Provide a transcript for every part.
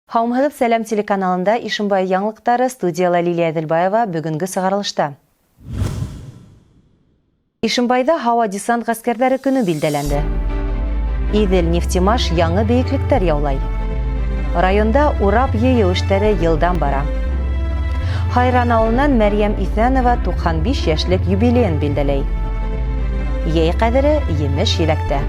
Һаумыһығыҙ, Сәләм телеканалында Ишембай яңылыҡтары, студияла Лилия Әҙелбаева, бөгөнгө сығарылышта. Ишембайҙа һауа десант ғәскәрҙәре көнө билдәләнде. Иҙел нефтемаш яңы бейеклектәр яулай. Районда урап йыйыу эштәре йылдам бара. Хайран ауылынан Мәрйәм Иҫәнова 95 йәшлек юбилейын билдәләй. Йәй ҡәҙере емеш-еләктә.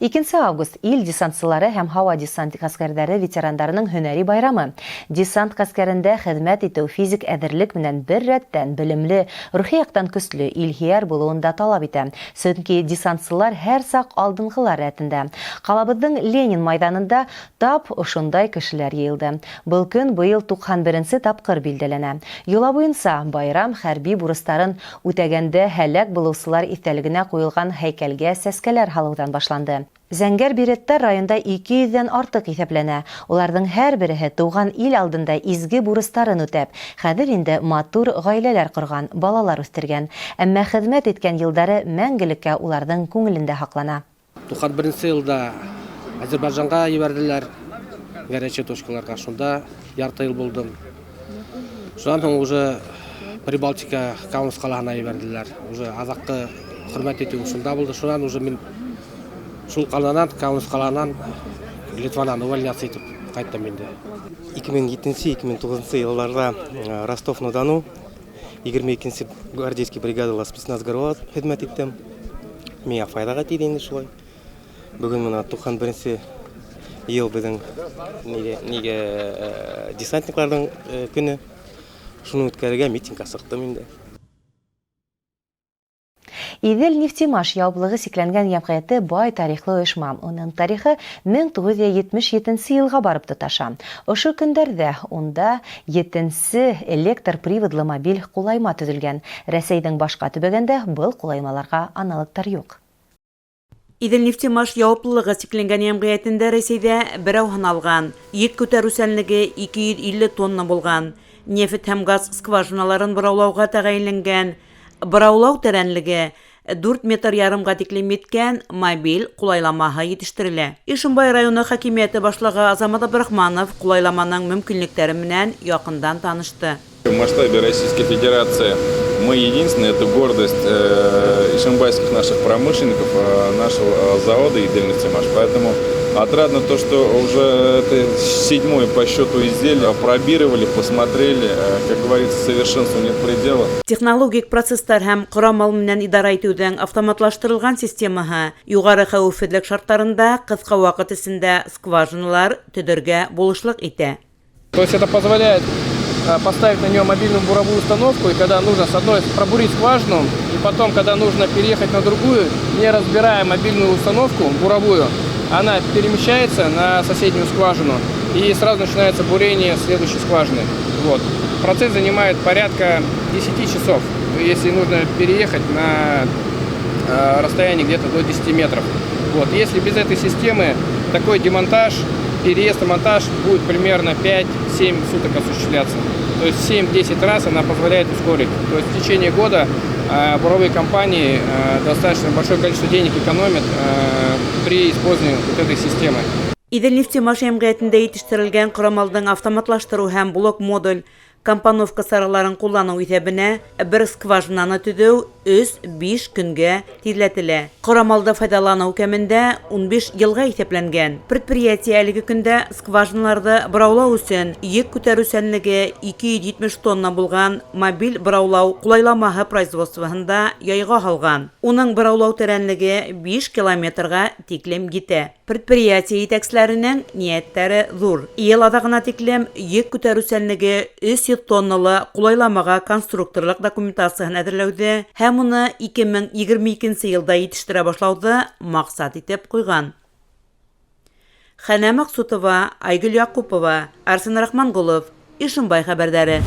Икенсе август ил десантсылары һәм һауа десант ғәскәрҙәре ветерандарының һөнәри байрамы. Десант ғәскәрендә хеҙмәт итеү физик әҙерлек менән бер рәттән белемле, рухи яҡтан көслө, илһөйәр булыуын да талап итә. Сөнки десантсылар һәр саҡ алдынғылар рәтендә. Ҡалабыҙҙың Ленин майҙанында тап ошондай кешеләр йыйылды. Был көн быйыл 91 нсе тапҡыр билдәләнә. Йола буйынса, байрам хәрби бурыстарын үтәгәндә һәләк булыусылар иҫтәлегенә ҡуйылған һәйкәлгә сәскәләр һалыуҙан башланды. Зәңгәр береттар районда 200 ҙән артыҡ иҫәпләнә. Уларҙың һәр береһе тыуған ил алдында изге бурыстарын үтәп, хәҙер инде матур ғаиләләр ҡорған, балалар үҫтергән. Әммә хеҙмәт иткән йылдары мәңгелеккә уларҙың күңелендә һаҡлана. 91 йылда Азербайжанға ебәрҙеләр, горячий точкаларға. Шунда ярты йыл булдым. Шунан һуң уже Прибалтика, Каунас ҡалаһына ебәрҙеләр. Уже аҙаҡҡы хөрмәт итеү шунда булды. Шунан уже мин шул ҡаланан, Каунас ҡалаһынан, Литванан увольняться итеп ҡайттым инде. 2007-2009 йылларҙа Ростов-на-Дону 22 гвардейский бригадала спецназ город хеҙмәт иттем. Миңә файҙаға тейҙе инде шулай. Бөгөн мына 91 йыл беҙҙең нигә десантникларҙың көнө. Шуны үткәрергә митингка сыҡтым инде. Иҙел нефтемаш яуаплылығы сикләнгән йәмғиәте бай тарихлы ойошма. Уның тарихы 1977 йылға барып тоташа. Ошо көндәрҙә унда етенсе электр приводлы мобиль ҡулайма төҙөлгән. Рәсәйҙең башҡа төбәгендә был ҡулаймаларға аналогтар юҡ. Иҙел нефтемаш яуаплылығы сикләнгән йәмғиәтендә Рәсәйҙә берәү һаналған. Йөк күтәреүсәнлеге 250 тонна булған. Нефть һәм газ скважиналарын бораулауға тәғәйенләнгән. Бораулау тәрәнлеге 4 метр ярымға тиклем еткән мобиль ҡулайламаһы етештерелә. Ишембай районы хакимиәте башлығы Азамат Абдрахманов ҡулайламаның мөмкинлектәре менән яҡындан танышты. В масштабе Российской Федерации мы единственные, это гордость ишимбайских наших промышленников, нашего завода «Идельнефтемаш». Поэтому отрадно то, что уже это седьмое по счету изделие пробировали, посмотрели, как говорится, совершенству нет предела. Технологик процесстар һәм ҡорамал менән идара итеүҙең автоматлаштырылған системаһы юғары хәүефһеҙлек шарттарында ҡыҫҡа ваҡыт эсендә скважиналар төҙөргә булышлыҡ итә. То есть это позволяет поставить на нее мобильную буровую установку, и когда нужно с одной пробурить скважину, и потом, когда нужно переехать на другую, не разбирая мобильную установку буровую, она перемещается на соседнюю скважину, и сразу начинается бурение следующей скважины. Вот. Процесс занимает порядка 10 часов, если нужно переехать на расстояние где-то до 10 метров. Вот. Если без этой системы, такой демонтаж, переезд и монтаж будет примерно 5-7 суток осуществляться. То есть 7-10 раз она позволяет ускорить. То есть в течение года буровые компании достаточно большое количество денег экономят при использовании вот этой системы. Иҙел нефтемаш йәмғиәтендә етештерелгән ҡорамалдың автоматлаштырыу һәм блок-модуль компоновка сараларын ҡулланыу иҫәбенә бер скважинаны төҙөү 3-5 көнгә тиҙләтелә. Ҡорамалды файҙаланыу кәмендә 15 йылға иҫәпләнгән. Предприятие әлеге көндә скважиналарҙы бораулау өсөн йөк күтәреүсәнлеге 270 тонна булған мобиль бораулау ҡулайламаһы производствоһында яйға һалған. Уның бораулау тәрәнлеге 5 километрға тиклем етә. Предприятие етәкселәренең ниәттәре ҙур. Йыл аҙағына тиклем йөк күтәреүсәнлеге 300 тонналы ҡулайламаға конструкторлыҡ документацияһын әҙерләүҙе һәм уны 2022 йылда етештерә башлауҙы маҡсат итеп ҡуйған. Хәнә Маҡсутова, Айгөл Яҡупова, Арсен Рахманғолов, Ишембай хәбәрҙәре.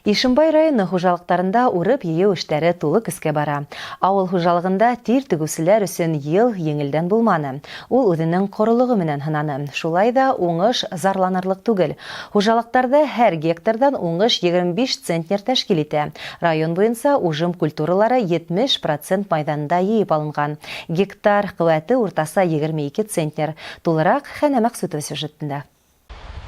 Ишембай районы хужалыҡтарында урып-йыйыу эштәре тулы көскә бара. Ауыл хужалығында тир түгеүселәр өсөн йыл еңелдән булманы. Ул үҙенең ҡоролоғо менән һынаны. Шулай да уңыш зарланырлыҡ түгел. Хужалыҡтарҙа һәр гектарҙан уңыш 25 центнер тәшкил итә. Район буйынса ужым культуралары 70 процент майҙанында йыйып алынған. Гектар ҡеүәте уртаса 22 центнер. Тулыраҡ Хәнә Мәҡсүтова сюжетында.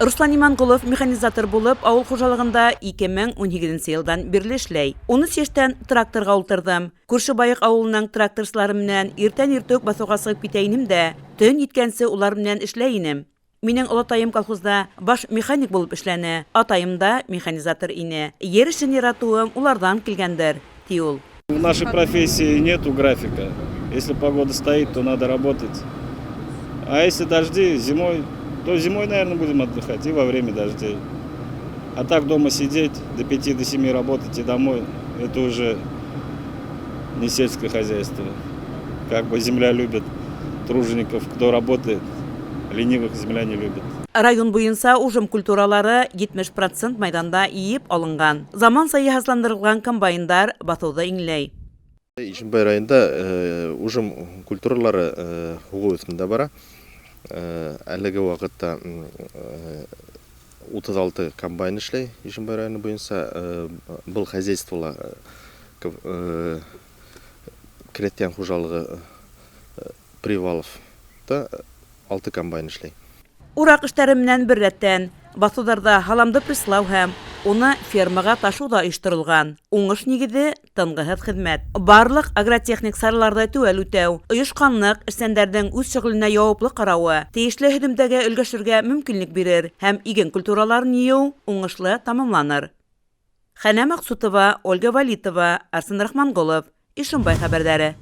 Руслан Иманғолов механизатор булып ауыл хужалығында 2018 йылдан бирле эшләй. 13 йәштән тракторға ултырҙым. Күрше Байыҡ ауылының тракторсылары менән иртән иртүк баҫыуға сығып китә инем дә, төн еткәнсе улар менән эшләй инем. Минең олатайым колхозда баш механик булып эшләне, атайым да механизатор ине. Ер эшен яратыуым уларҙан килгәндер, ти ул. В нашей профессии нету графика. Если погода стоит, то надо работать. А если дожди зимой, то зимой, наверное, будем отдыхать и во время дождей. А так дома сидеть, до 5 до 7 работать и домой, это уже не сельское хозяйство. Как бы земля любит тружеников, кто работает, ленивых земля не любит. Район буйынса ужым культуралары 70% майҙанда йыйып алынған. Заманса йыһазландырылған комбайндар баҫыуҙы иңләй. Ишембай районында ужым культуралары һуғыу өҫтөндә бара. Әлеге ваҡытта 36 комбайн эшләй Ишембай районы буйынса. Был хозяйствола крәҫтиән хужалығы Приваловта 6 комбайн эшләй. Ураҡ эштәре менән бер рәттән баҫыуҙарҙа һаламды преслау һәм уны фермаға ташыу ҙа ойошторолған. Уңыш нигеҙе тынғыһыҙ хеҙмәт. Барлыҡ агротехник сараларҙы теүәл үтәү, ойошҡанлыҡ, эшсәндәрҙең үҙ шөғөлөнә яуаплы ҡарауы тейешле һөҙөмтәгә өлгәшергә мөмкинлек бирер һәм иген культураларын йыйыу уңышлы тамамланыр. Хәнә Маҡсутова, Ольга Валитова, Арсен Рахманғолов, Ишембай хәбәрҙәре.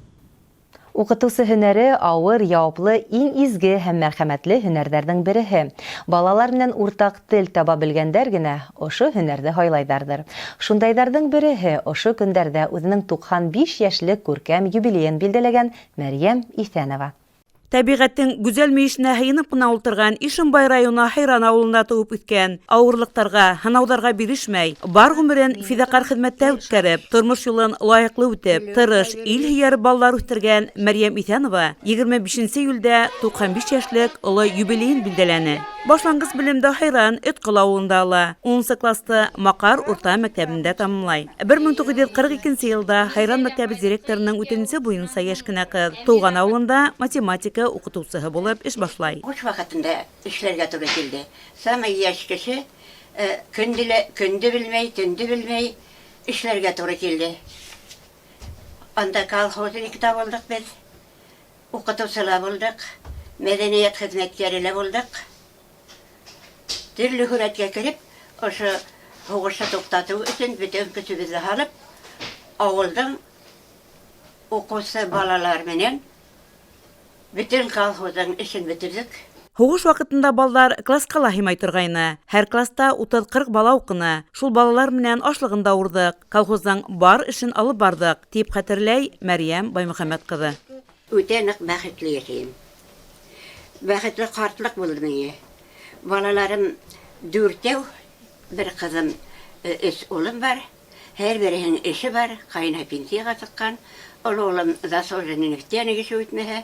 Уҡытыусы һөнәре ауыр, яуаплы, иң изге һәм мәрхәмәтле һөнәрҙәрҙең береһе. Балалар менән уртаҡ тел таба белгәндәр генә ошо һөнәрҙе һайлайҙарҙыр. Шундайҙарҙың береһе ошо көндәрҙә үҙенең 95 йәшлек күркәм юбилейын билдәләгән Мәрйәм Иҫәнова. Тәбиғәттең гүзәл мөйөшөнә һыйынып ҡына ултырған Ишембай районы Хайран ауылында тыуып үҫкән, ауырлыҡтарға, һынауҙарға бирешмәй, бар ғүмерен фиҙаҡар хеҙмәттә үткәреп, тормош юлын лайыҡлы үтеп, тырыш, ил һөйәр балалар үҫтергән Мәрйәм Иҫәнова 25 июлдә 95 йәшлек оло юбилейын билдәләне. Башланғыс белемде Хайран Өтҡол ауылында ала, 10 класты Маҡар урта мәктәбендә тамамлай. 1942 йылда Хайран мәктәбе директорының үтенесе буйынса йәш кенә ҡыҙ тыуған ауылында математика уҡытыусыһы булып эш башлай. Һуғыш ваҡытында эшләргә тура килде. Самый йәш кеше көндө белмәй, төндө белмәй эшләргә тура килде. Анда колхозник та булдыҡ беҙ, уҡытыусы ла булдыҡ, мәҙәниәт хеҙмәткәре лә булдыҡ. Төрлө һүрәткә кереп, ошо һуғышты туҡтатыу өсөн бөтөн көсөбөҙҙө һалып, ауылдың уҡыусы балалар менән бөтөн колхоздың эшен бөтөрҙөк. Һуғыш ваҡытында балалар класҡа ла һыймай торғайны. Һәр класта 30-40 бала уҡыны. Шул балалар менән ашлығын да урҙыҡ, колхоздың бар эшен алып барҙыҡ, тип хәтерләй Мәрйәм Баймөхәмәт ҡыҙы. Үтә ныҡ бәхетле йәшәйем. Бәхетле ҡартлыҡ булды миңә. Балаларым дүртәү, бер ҡыҙым, өс улым бар. Һәр береһенең эше бар, ҡайна пенсияға сыҡҡан. Оло улым заслуженный нефтяник эше үтмәһә,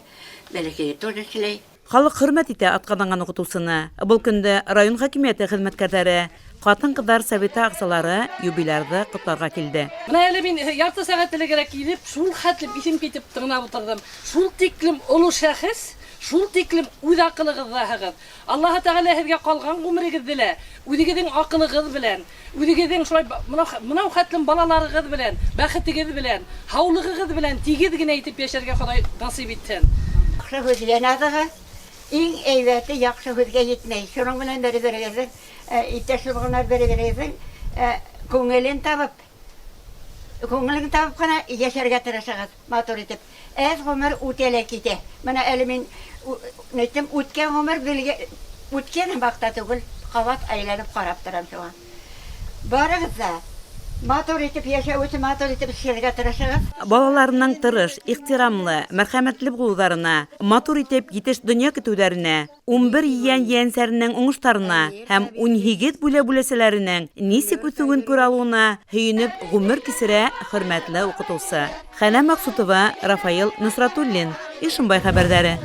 бәләкәйе тоже эшләй. Халыҡ хөрмәт итә атҡаҙанған уҡытыусыны. Был көндә район хакимиәте хеҙмәткәрҙәре, ҡатын-ҡыҙҙар советы ағзалары юбилярҙы ҡотларға килде. Бына әле мин ярты сәғәт элегерәк килеп, шул хәтлем иҫем китеп тыңлап ултырҙым. Шул тиклем оло шәхес, шул тиклем үҙ аҡылығыҙҙаһығыҙ. Аллаһы Тәғәлә һеҙгә ҡалған ғүмерегеҙҙе лә үҙегеҙҙең аҡылығыҙ белән, үҙегеҙҙең шулай мынау хәтлем балаларығыҙ белән, бәхетегеҙ белән, һаулығығыҙ белән тигеҙ генә итеп йәшәргә Хоҙай насип итһен. Яҡшы һүҙгә наҙығы, иң әйбәте яҡшы һүҙгә етмәй. Шуның менән бер-берегеҙҙең, иптәш булғандар бер-берегеҙҙең күңелен табып, күңелен табып ҡына йәшәргә тырышығыҙ, матур итеп. Әҙ ғүмер үтә лә китә. Бына әле мин әйттем, үткән ғүмер белгә, үткән ваҡытта түгел, ҡабат әйләнеп ҡарап торам шуға. Барығыҙ ҙа Матур итеп йәшәү өсөн матур итеп эшләргә тырышығыҙ. Балаларының тырыш, ихтирамлы, мәрхәмәтле булыуҙарына, матур итеп етеш донъя көтөүҙәренә, 11 ейән-ейәнсәренең уңыштарына һәм 18 бүлә-бүләсәләренең нисек үҫеүен күрә алыуына һөйөнөп ғүмер кисерә хөрмәтле уҡытыусы. Хәнә Мәҡсутова, Рафаил Носратуллин, Ишембай хәбәрҙәре.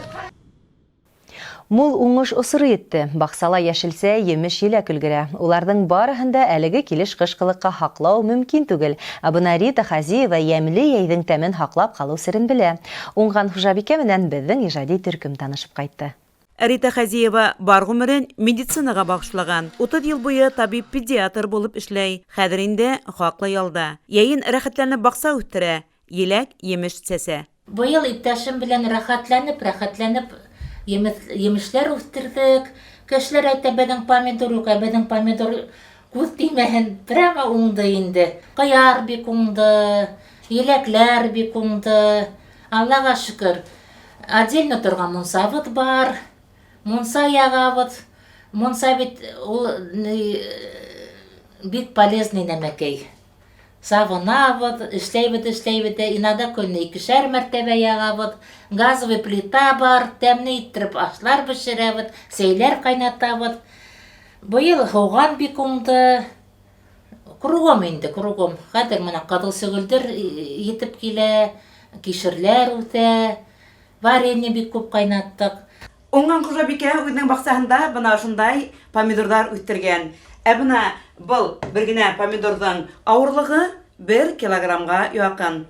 Мул уңыш осоро етте. Баҡсала йәшелсә, емеш-еләк өлгөрә. Уларҙың барыһын да әлеге килеш ҡышҡылыҡҡа һаҡлау мөмкин түгел. Ә бына Рита Хазиева йәмле йәйҙең тәмен һаҡлап ҡалыу серен белә. Уңған хужабикә менән беҙҙең ижади төркөм танышып ҡайтты. Рита Хазиева бар ғүмерен медицинаға бағышлаған. 30 йыл буйы табип-педиатр булып эшләй. Хәҙер инде хаҡлы ялда. Йәйен рәхәтләнеп баҡса үҫтерә, еләк, емеш сәсә. Быйыл иптәшем белән рәхәтләнеп, рәхәтләнеп емешләр үҫтерҙек. Кешеләр әйтә, беҙҙең помидор юҡ, ә беҙҙең помидор күҙ теймәһен, прямо уңды инде. Ҡыяр бик уңды, еләкләр бик уңды. Аллаға шөкөр. Отдельно торған мунсабыҙ бар. Мунса яғабыҙ. Мунса бит ул бик полезный нәмәкәй. Савынабыҙ, эшләйбеҙ, эшләйбеҙ ҙә, иногда көнөнә икешәр мәртәбә яғабыҙ. Газовый плита бар, тәмле иттереп ашлар бешерәбеҙ, сәйләр ҡайнатабыҙ. Быйыл һыуған бик уңды. Кругом инде, кругом. Хәҙер мына ҡыҙыл сөгөлдөр етеп килә, кишерләр үҫә, варенье бик күп ҡайнаттыҡ. Уңған хужабикә үҙенең баҡсаһында бына ошондай помидорҙар үҫтергән. Ә бына был бер генә помидорҙың ауырлығы 1 килограммға яҡын.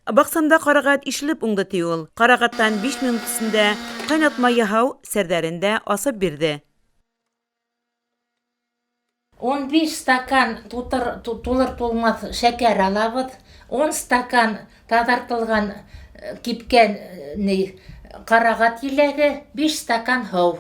Баҡсамда ҡарағат ишелеп уңды, ти ул. Ҡарағаттан 5 минут эсендә ҡайнатма яһау серҙәрен дә асып бирҙе. 15 стакан тулыр тулмаҫ шәкәр алабыҙ. 10 стакан таҙартылған кипкән ҡарағат еләге, 5 стакан һыу.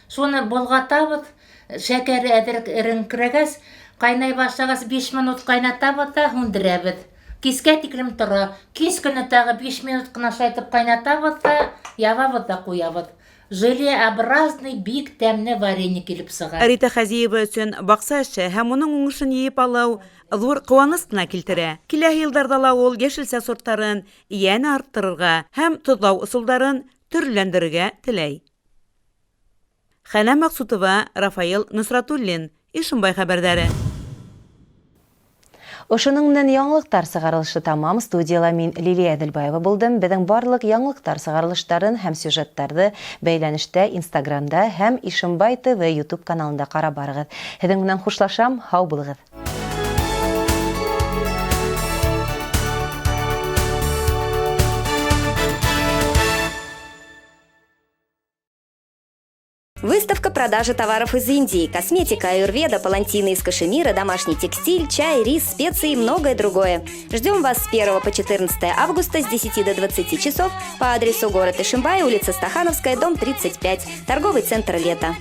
Шуны болғатабыҙ, шәкәре әҙерәк эреңкерәгәс, ҡайнай башлағас 5 минут ҡайнатабыҙ ҙа һүндерәбеҙ. Кискә тиклем тора. Кис көнө тағы 5 минут ҡына шайтып ҡайнатабыҙ ҙа, ябабыҙ ҙа ҡуябыҙ. Желеобразный бик тәмле варенье килеп сыға. Рита Хазиева өсөн баҡса эше һәм уның уңышын йыйып алыу ҙур ҡыуаныс ҡына килтерә. Киләһе йылдарҙа ла ул йәшелсә сорттарын йәнә арттырырға һәм тоҙлау ысулдарын төрлөләндерергә теләй. Хәнә Мәҡсутова, Рафаил Носратуллин, Ишембай хәбәрҙәре. Ошоноң менән яңылыҡтар сығарылышы тамам. Студияла мин Лилия Әҙелбаева булдым. Беҙҙең барлыҡ яңылыҡтар сығарылыштарын һәм сюжеттарҙы бәйләнештә Инстаграмда һәм Ишембай ТВ YouTube каналында ҡарап барығыҙ. Һеҙҙең менән хушлашам, һау булығыҙ. Выставка продажи товаров из Индии, косметика, аюрведа, палантины из Кашемира, домашний текстиль, чай, рис, специи и многое другое. Ждем вас с 1 по 14 августа с 10 до 20 часов по адресу город Ишимбай, улица Стахановская, дом 35, торговый центр «Лето».